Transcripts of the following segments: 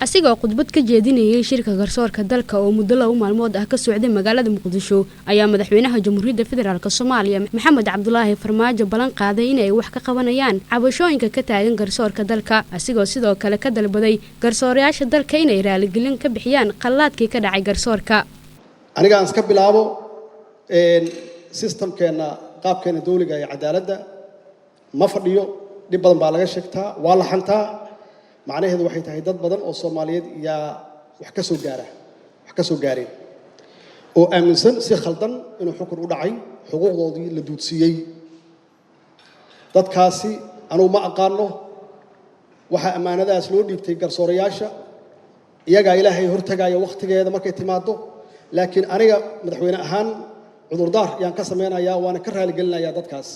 Asigoo khudbad ka jeedinayay shirka garsoorka dalka oo muddo 2 maalmood ah ka socday magaalada Muqdisho ayaa Madaxweynaha Jamhuuriyadda Federaalka Soomaaliya Maxamed Cabdulaahi Farmaajo ballan qaaday inay wax ka qabanayaan cabashooyinka ka taagan garsoorka dalka, asigoo sidoo kale ka dalbaday garsoorayaasha dalka inay raaligelin ka bixiyaan qallaadkii ka dhacay garsoorka. Aniga aan iska bilaabo. Systemkeenna, qaabkeena dawliga ee cadaaladda ma fadhiyo. Dhib badan baa laga sheegtaa, waa la xantaa. Macnaheedu waxay tahay dad badan oo Soomaaliyeed yaa wax ka soo gaara, wax ka soo gaareen oo aaminsan si khaldan inuu xukun u dhacay, xuquuqdoodii la duudsiiyey. Dadkaasi anugu ma aqaano. Waxaa ammaanadaas loo dhiibtay garsoorayaasha, iyagaa Ilaahay hortagaaya wakhtigeeda markay timaado. Laakiin aniga madaxweyne ahaan cudurdaar yaan ka samaynayaa, waana ka raaligelinayaa dadkaas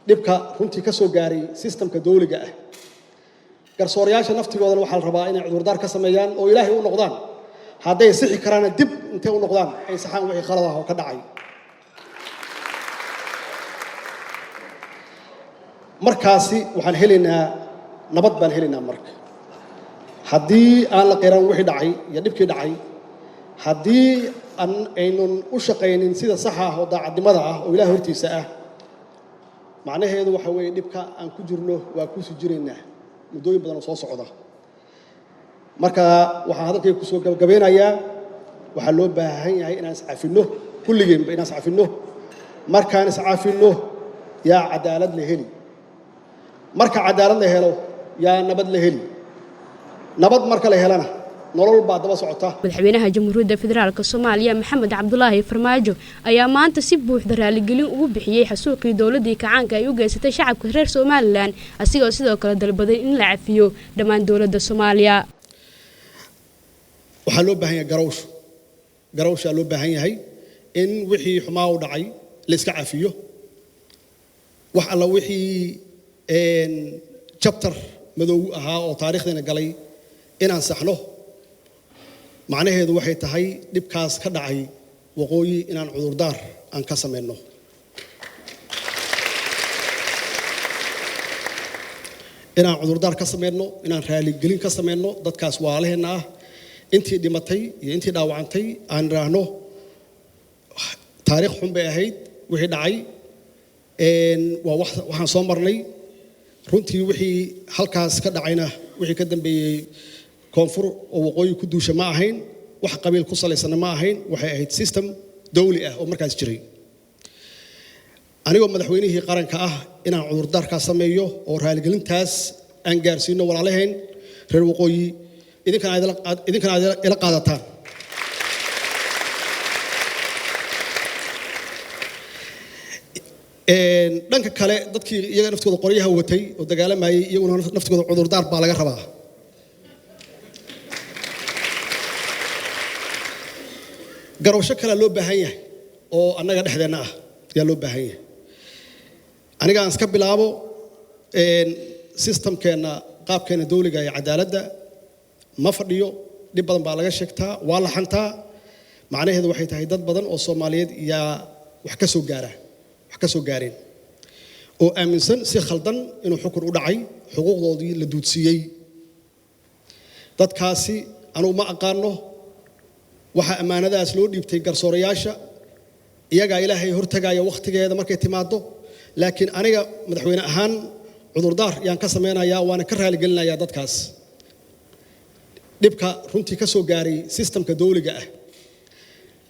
dhibka runtii ka soo gaaray systemka dawliga ah. Garsoorayaasha naftigoodana waxaa la rabaa inay cudurdaar ka sameeyaan oo Ilaahay u noqdaan. Hadday sixi karaana dib intay u noqdaan ay saxaan wixii khalad ah oo ka dhacay. Markaasi waxaan helaynaa nabad baan helaynaa. Marka haddii aan la qiran wixii dhacay iyo dhibkii dhacay, haddii aan aynun u shaqaynin sida saxa ah oo daacadnimada ah oo Ilaah hortiisa ah, macnaheedu waxa weeye dhibka aan ku jirno waa kusii jiraynaa muddooyin badan oo soo socda. Marka waxaan hadalkayga kusoo gabagabeynayaa, waxaa loo baahan yahay inaan iscafinno, kulligeenba inaan iscafinno. Markaan iscafinno yaa cadaalad la heli. Marka cadaalad la helo yaa nabad la heli. Nabad marka la helana nolol baa daba socota. Madaxweynaha Jamhuuriyadda Federaalka Soomaaliya Maxamed Cabdulaahi Farmaajo ayaa maanta si buuxda raaligelin ugu bixiyey xasuuqii dowladii kacaanka ay u geysatay shacabka reer Somaliland, asigoo sidoo kale dalbaday in la cafiyo dhammaan dowladda Soomaaliya. Waxaa loo baahan yahay garawsho. Garawshaa loo baahan yahay in wixii xumaa u dhacay la iska cafiyo, wax alla wixii chapter madow ahaa oo taariikhdeena galay inaan saxno. Macnaheedu waxay tahay dhibkaas ka dhacay waqooyi inaan cudurdaar aan ka samayno, inaan cudurdaar ka samayno, inaan raaligelin ka samayno dadkaas waalaheenna ah, intii dhimatay iyo intii dhaawacantay. Aan idhaahno taariikh xun bay ahayd wixii dhacay, waa waxaan soo marnay runtii. Wixii halkaas ka dhacayna, wixii ka dambeeyey koonfur oo waqooyi ku duusha ma ahayn, wax qabiil ku salaysana ma ahayn, waxay ahayd system dawli ah oo markaas jiray. Anigoo madaxweynihii qaranka ah inaan cudurdaarkaas sameeyo oo raaligelintaas aan gaarsiino walaalahayn reer waqooyi, idinkana aad ila qaadataan. Dhanka kale, dadkii iyaga naftooda qoryaha watay oo dagaalamayay, iyaguna naftooda cudurdaar baa laga rabaa. Garowsho kalea loo baahan yahay oo annaga dhexdeenna ah ayaa loo baahan yahay. Aniga aan iska bilaabo. Systemkeenna, qaabkeena dawliga ee cadaaladda ma fadhiyo. Dhib badan baa laga sheegtaa, waa la xantaa. Macnaheedu waxay tahay dad badan oo Soomaaliyeed yaa wax ka soo gaara, wax ka soo gaareen oo aaminsan si khaldan inuu xukun u dhacay, xuquuqdoodii la duudsiiyey. Dadkaasi anugu ma aqaano. Waxaa ammaanadaas loo dhiibtay garsoorayaasha, iyagaa Ilaahay hortagaaya wakhtigeeda markay timaado. Laakiin aniga madaxweyne ahaan cudurdaar yaan ka samaynayaa, waana ka raaligelinayaa dadkaas dhibka runtii ka soo gaaray systemka dawliga ah.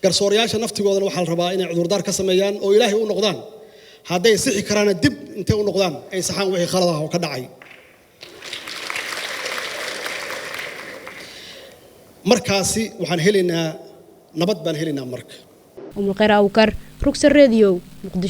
Garsoorayaasha naftigoodana waxaa la rabaa inay cudurdaar ka sameeyaan oo Ilaahay u noqdaan. Hadday sixi karaana dib intay u noqdaan ay saxaan wixii khalad ah oo ka dhacay. Markaasi waxaan helaynaa nabad baan helaynaa marka. Umulkhayr Awkar, Rugsan Radio, Muqdisho.